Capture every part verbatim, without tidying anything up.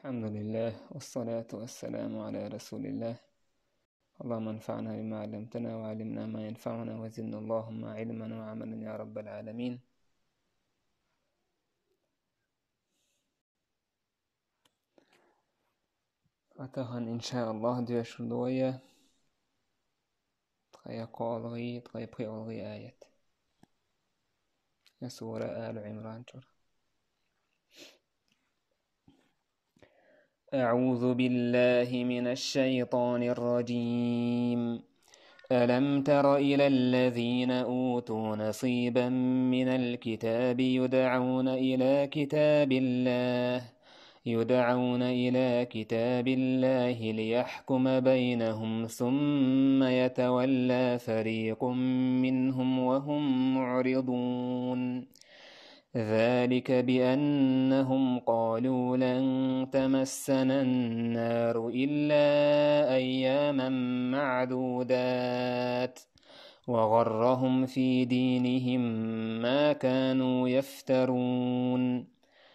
الحمد لله، والصلاة والسلام على رسول الله. اللهم انفعنا بما علمتنا، وعلمنا ما ينفعنا، وزدنا اللهم علما وعملا يا رب العالمين. Ва тахан, иншааллахӀ, доьшур ду вай ткъе кхоалгӀа, ткъе пхиъалгӀа аят. Сура Алу Ӏимран чура. أعوذ بالله من الشيطان الرجيم. ألم تر إلى الذين أوتوا نصيبا من الكتاب يدعون إلى كتاب الله، يدعون إلى كتاب الله ليحكم بينهم ثم يتولى فريق منهم وهم معرضون. ذلك بأنهم قالوا لن تمسنا النار إلا أياما معدودات، وغرهم في دينهم ما كانوا يفترون.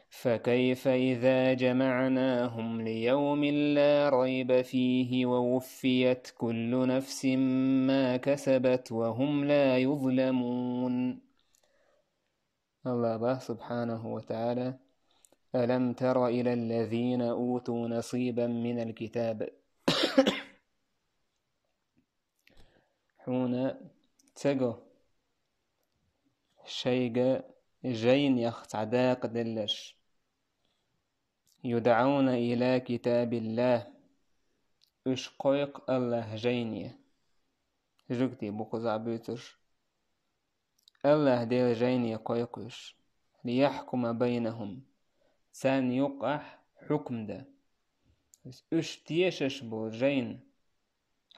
فكيف إذا جمعناهم ليوم لا ريب فيه ووفيت كل نفس ما كسبت وهم لا يظلمون. АллахӀ бах, субхьанахӀу ва тагӀала: ألم تر إلى الذين أوتوا نصيبا من الكتاب. Хьуна ца го шайга жайнех цхьа дакъа делларш. يدعون إلى كتاب الله. Уьш кхойкху АллахӀа жайне. Жуьгтий бу кхузахь буьйцурш. АллахӀ Делан жайне кхойкху уьш. ليحكم بينهم. Царна юккъехь хьукам дан. Уьш тешаш болу жайна.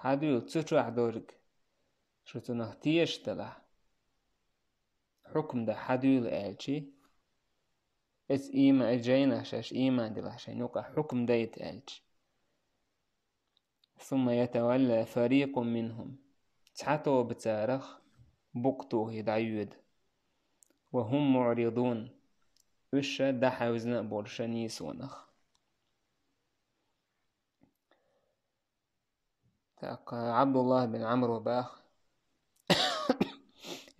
Хьан дуьйла цу чохь дерг? Шу цунах тешаш делахь, хьукам дан хьан дуьйла аьлчи, эцу ийма-, жайнах шаьш ийман дилахь шайн юкъа хьукам дайта аьлчи. ثم يتولى فريق منهم. Цхьа тоба царах букъ тухий дӀайоьду. وهم معرضون. Уьш ша дӀахьаьвзина а болуш ша нийсонах. ТӀаккха ӀабдуллахӀ бин Ӏамро бах: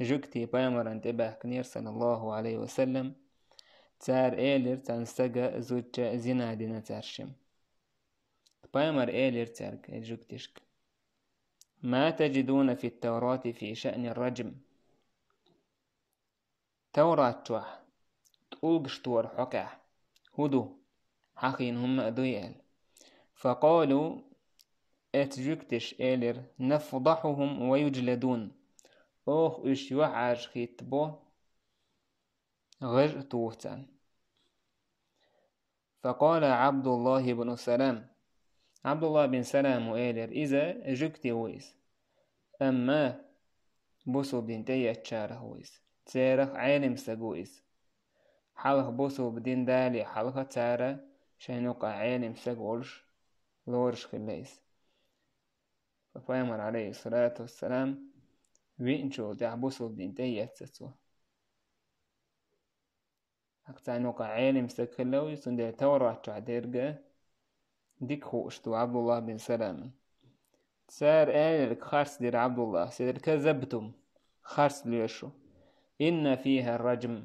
жуьгтий пайхамаран тӀе баьхкинера, саллаллахӀу Ӏалайхи ва саллам, цара элира царна стага зудча зина дина цара шимма. Пайхамар элира цаьрга, э, жуьгтишка: ما تجدون في التوراة في شأن الرجم؟ Таврат чохь тӀулгаш тора хьокъехь хӀун ду? Хьахийна хӀумма а дуй аьлла. فقالوا, эцу жуьгтиша элира: نفضحهم ويجلدون. Оха уьш юьхьӀаьржа хӀиттабо, гӀаж а туху царна. فقال عبد الله بن سلام. ӀабдуллахӀ бин Саламо элира, иза жуьгти ву иза. Амма бусулба дин тӀееттачарах ву иза. Церах Ӏелим стаг ву иза. Хьалха бусулба дин дале хьалха цара шайн юкъа Ӏелим стаг волуш лоруш хилла иза. Пайхамар, Ӏалайхиссалату вассалам, виъначул тӀаьхьа бусулба дин тӀееттца цо. ХӀокху царна юкъа Ӏелим стаг хилла ву, цундела Таврат чохь дерг дика хууш ду ӀабдуллахӀ бин Саламна. Цара аьлларг харц дира ӀабдуллахӀа, седар كذبتم, харц лоьшу. إن فيها الرجم.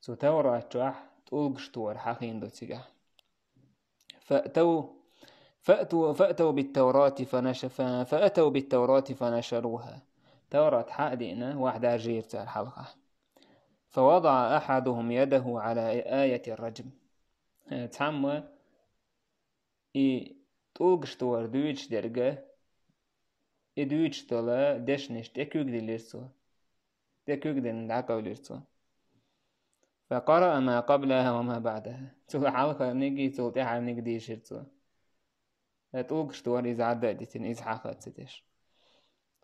Цу Таврат чохь тӀулгаш тора хьахийна ду цигахь. فأتوا، فأتوا، فأتوا بالتوراة فنش-، ف-، فأتوا بالتوراة فنشروها. Таврат хьа а диъна, вахьа даржийра цара хьалха. فوضع أحدهم يده على آية الرجم. Цхьамма и тӀулгаш тора дуьйцуш дерг, и дуьйцуш долу дешнаш тӀе куьг диллира цо. ТӀе куьг дина дӀакъевлира цо. فقرأ ما قبلها وما بعدها. Цул хьалхарниг а, цул тӀаьхьарниг а дийшира цо. Ткъа тӀулгаш тора иза Ӏадда а дитина, иза хьаха а ца деш.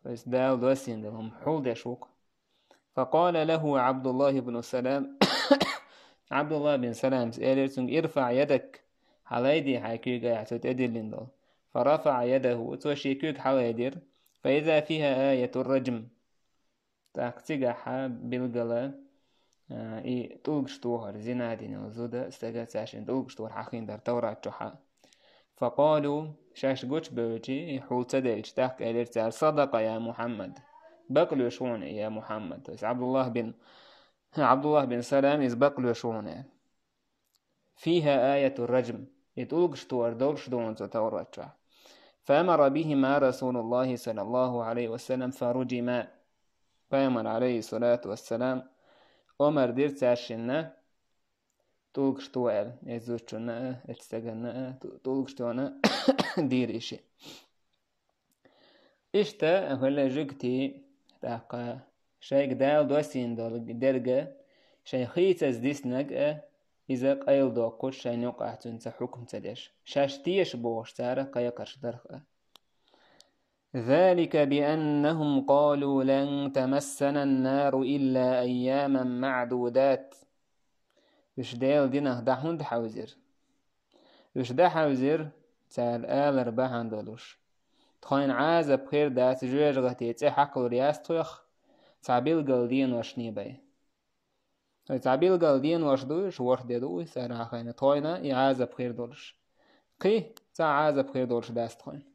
То есть Дала доссийна долу хӀума хьулдеш ву-кх. فقال له عبد الله بن سلام. ӀабдуллахӀ бин Саламас элира цуьнга: ارفع يدك. Хьалайде хьайн куьйга, ахь цо тӀедиллина долу. فرفع يده. Цо шен куьг хьалайдира. فإذا فيها آية الرجم. ТӀаккха цигахь билггала а, и тӀулгаш тохар, зина дина йола зуда стага цаьршинна тӀулгаш тохар хьахиндар Таврат чохьа. فقالوا, шаьш гучабевлча, и хьул ца делча, тӀаккха элира цара: صدق يا محمد. Бакълуьйш ву хьуна, я Мухьаммад. То есть Абдуллах бин, Абдуллах бин Салам, иза бакълуьйш ву хьуна. فيها آية الرجم. И тӀулгаш тохар долуш ду хьуна цу Таврат чохь. فأمر بهما رسول الله صلى الله عليه وسلم فرجما. Пайхамар, عليه الصلاة والسلام, омар дира цаьршинна тӀулгаш тоха аьлла, эцу зудчунна а, эцу стаганна а, тӀу-, тӀулгаш тоха дийра и шиъ. Иштта хӀалле жуьгтий, тӀаккха шайга Дала доссийна долу дерг а, шайн хийцаза диснарг а, иза къайладоккхуш, шайна юкъахь цуьнца хьукм ца деш, шаьш теша бохуш цара кхайкхарш дарх а. ذلك بأنهم قالوا لن تمسنا النار إلا أياما معدودات. Уьш Делан динах дӀа хӀунда хьаьвзира? Уьш дӀа хьаьвзира, цара алар бахьана долуш: тхойна Ӏазап хир дац жоьжахате цӀе хьакхалур яц тхох, цхьа билггал деношний бен. Ой, цхьа билггал денош ду уьш, ворхӀ де ду уьш, цара хьахийна, тхойна и Ӏазап хир долуш. Кхин, цхьа Ӏазап хир долуш дац тхойна.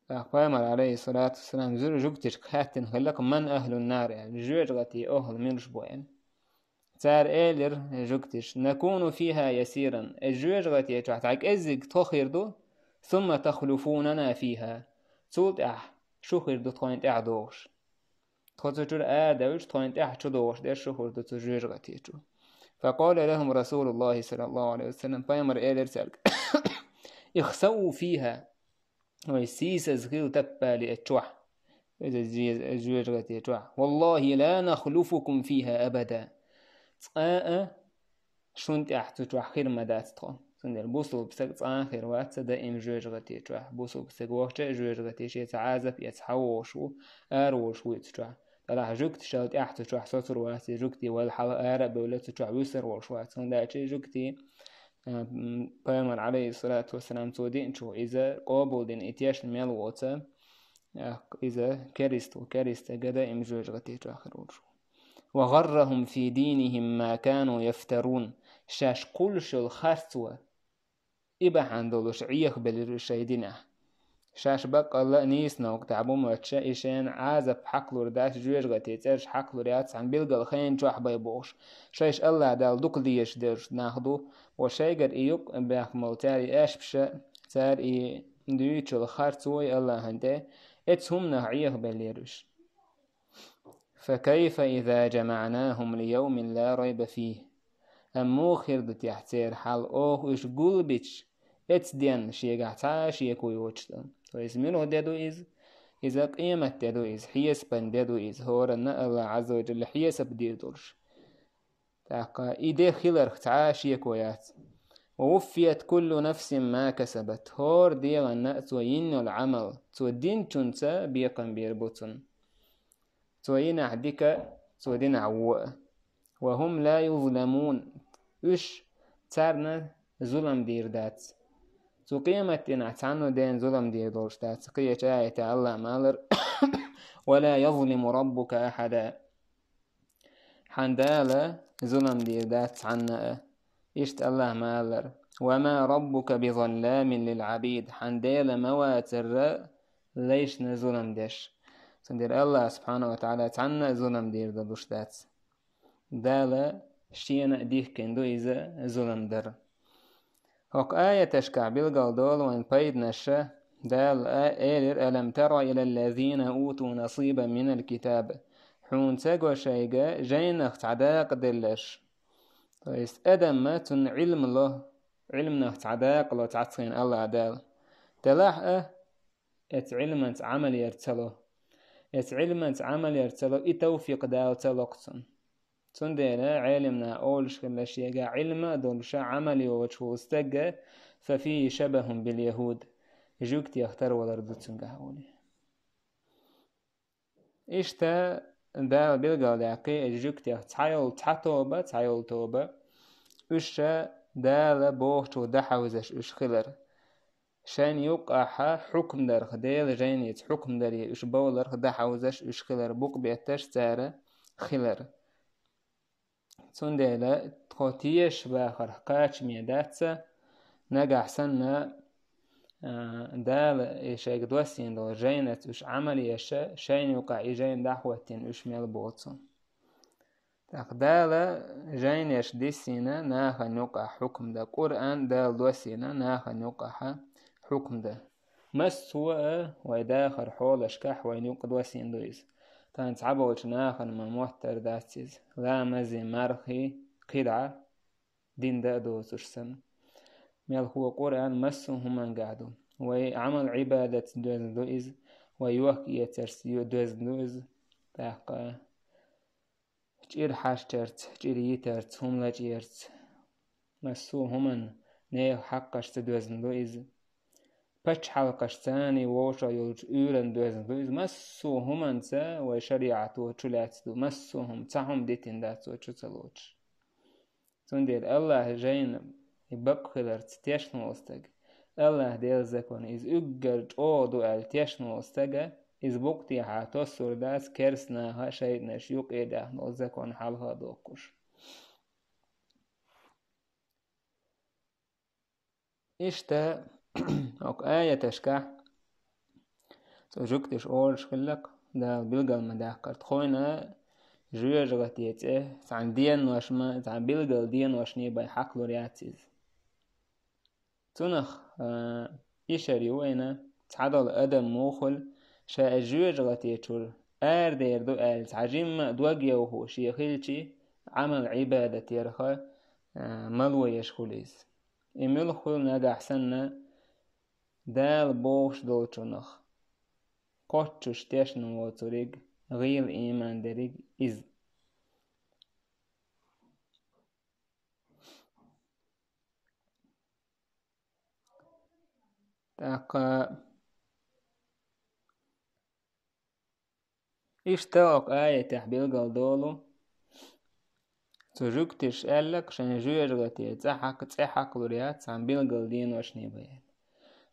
ТӀаккха пайхамар, عليه الصلاة والسلام, зуьр жуьгташка хаьттина хилла-кх: من أهل النار, аьлла, жоьжахате охӀла милаш бу, аьлла. Цара элира, жуьгташа: نكون فيها يسيرا, и жоьжахате чохь цхьа кӀеззиг тхо хир ду, ثم تخلفوننا فيها, цул тӀаьхьа шу хир ду тхойна тӀаьхьа догӀуш. Тхо цу чуьра арадевлча, тхойна тӀаьхьа чу догӀуш дерш шу хир ду цу жоьжахате чу. فقال لهم رسول الله صلى الله عليه وسلم, пайхамар элира цаьрга: اخسؤوا فيها, вай сийсаза хила таппали эцу чохь, иза зе-, жоьжахате чохь. والله لا نخلفكم فيها أبدا. Цкъа а шун тӀехь цу чохь хир ма дац тхо. Цундела бусулба стаг цкъа а хир вац ца даим жоьжахате чохь. Бусулба стаг вахча а жоьжахате шеца Ӏазап эца хьавогӀуш ву, ара волуш вуй цу чохь. Делахь жуьгташал тӀехь цу чохь соцур вац, и жуьгтий вайл хьала ара а бевлла цу чохь вуьсур волуш вац. ХӀунда аьлча жуьгтий, а, м, пайхамар, عليه الصلاة والسلام, цо диъначу, иза къобалдина и тешна мел воцу, а, иза керист ву, керист стаг а даим жоьжахате чохь хир волуш ву. وغرهم في دينهم ما كانوا يفترون. Шаьш кхуллуш йолу харцо, и бахьана долуш Ӏехабелира уьш шайн динехь. Шаьш баккъалла а нийса новкъа тӀехь бу моьттуш, и шайна Ӏазап хьакхалур дац, жоьжахате цӀераш хьакхалур яц, цхьана билггал хенан чохь бен бохуш. Шайш АллахӀ Далла дукха дезаш дерш нах ду, ва шайгара и юкъ бехк молу цара и аьшпаш а, цара и дуьйцучул харц ву и АллахӀан тӀе, эцу хӀуманах Ӏехабеллера уьш. فكيف إذا جمعناهم ليوم لا ريب فيه. Амма муха хир ду техь церан хьал, оха уьш гулбича, эцу денна шегахь цхьа а шеко йоцуш долу? То есть муьлха де ду иза? Иза къемат де ду иза, хьесапан де ду иза, хӀоранна АллахӀ Ӏазза ва Джалла хьесап дийр долуш. ТӀаккха и де хиларх цхьа а шеко яц. ووفيت كل نفس ما كسبت. ХӀора дегӀанна а цо йина йолу Ӏамал, цо динчунца бекхам бийр бу цунна. Цо йинехь дика, цо динехь вон а. وهم لا يظلمون. Уьш, царна зулам дийр дац. Цу къематдийнахь цхьанна дена зулам дийр долуш дац. Кхечу аятехь АллахӀ ма аллара: ولا يظلم ربك أحدا. Хьан Дала зулам дийр дац цхьанна а. Иштта АллахӀ ма аллара: وما ربك بظلام للعبيد. Хьан Дела ма вацара лайшна зулам деш. Цундела АллахӀ, субхьанаху ва тагӀала, цхьанна а зулам дийр долуш дац. Дала шена а дихкина ду иза зулам дар. ХӀокху аяташкахь билгал долу вайн пайданаш а. Дала а-, элира: ألم تر إلى الذين أوتوا نصيبا من الكتاب. Хьуна ца го шайга жайнах цхьа дакъа делларш? То есть адамма цунна Ӏилма ло, Ӏилманах цхьа дакъа ло цхьацхьана АллахӀ Дала. Делахь а, эцу Ӏилманца Ӏамал яр ца ло. Эцу Ӏилманца Ӏамал яр ца ло, и тавфикъ Дала ца ло-кх цунна. Цундела Ӏелимна олуш хилла шега Ӏилма а долуша Ӏамал йоцуш волу стагга: ففيه شبه باليهود. Жуьгтех тарвалар ду цуьнгахь олий. Иштта Дала билгалдаьккхи, и жуьгтех цхьайолу цхьа тоба, цхьайолу тоба, уьш ша Дала бохучу дахьавзаш уьш хилар. Шайн юккъахьа хьукмдарх, Делан жайница хьукмдаре уьш бовларх дахьавзаш уьш хилар, букъ бетташ цара, хилар. Цундела тхо тешаш бахарх кхачаме дац, нагахь санна, а, Дала и шайга доссийна долу жайнаца уьш Ӏамал еш, шайна юкъахь и жайна дӀахӀоттийна уьш мел боцу. ТӀаккха Дала жайнаш диссийна нахана юкъахь хьукм дан, Къуръан Дала доссийна нахана юкъахь хьукм дан. Массо а вай дахар хьолашкахь вайна юкъа доссийна ду иза. Тхан цхьаболчу нахана ма моттар дац иза. Ламази, мархи, кхидӀа дин дан а доцуш санна. Мелхо Къуръан массо а хӀумангахь ду. Вай Ӏамал-Ӏибадатца доьзна ду иза, вай йохк-эцарца ю-, доьзна ду иза. ТӀаккха чӀир хьаштарца, чӀир йитарца, хӀума лачкъерца, массо а хӀуманна нехан хьакъашца доьзна ду иза. Пачхьалкхашцаний вовшах йолчу уьйранна доьзна ду иза. Массо а хӀуманца вай шариӀато чулаьцна ду. Массо а хӀума, цхьа хӀума дитина дац цо чу ца лоцуш. Цундела АллахӀ жайна и бакъ хиларца тешна волу стаг, АллахӀ делла закон, иза уггар чӀогӀа ду аьлла тешна волу стага, иза букъ тӀехьа тоссур дац керстанаха а, шайтӀанаша юкъе даьхна долу закон хьалха а доккхуш. Иштта, оцу аяташкахь цу жуьгташа олуш хиллакх, Дала билгал ма даьккхара, тхойна жоьжахате цӀе цхьана денош ма, цхьана билггал деношний бен хьакхалур яц иза. Цунах, а, ишар ю вайна, цхьадолу адам муха хуьлу, ша и жоьжахате чуьра арадер ду аьлла, цхьа жимма а дог йовхо шен хилчи, Ӏамал-Ӏибадат ярах, а, мало еш хуьлу иза. И муьлха хуьлу нагахь санна, Дала бохуш долчунах кхоччуш тешна воцург, гӀийла ийман дерг иза. ТӀаккха иштта оцу аятехь билгал долу, цу жуьгташа аьллакх, шайн жоьжахате цӀе хьакх-, цӀе хьакхалур яц цхьана билггал деношний бен.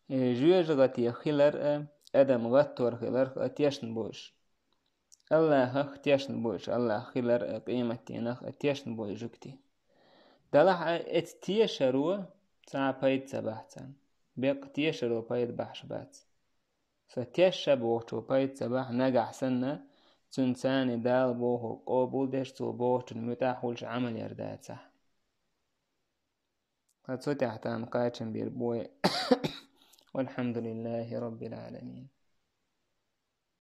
И жоьжахате хилар а, адам гӀаттор хиларх а тешна бу уьш. АллахӀах тешна бу уьш, АллахӀ хилар а, къематдийнах а тешна бу и жуьгти. Делахь а эцу тешаро цхьа а пайда ца бахь царна. Беккъа тешаро пайда бахьаш бац. Со тешна бохучо пайда ца бахь, нагахь санна, цуьнан царний Дала бохург къобалдеш, цо бохучун муьтӀахь хуьлуш Ӏамал яр дацахь. Ткъа цу тӀехь тахана кхачам бийр бу вай. Валхьамдулиллахи Раббил Ӏаламин.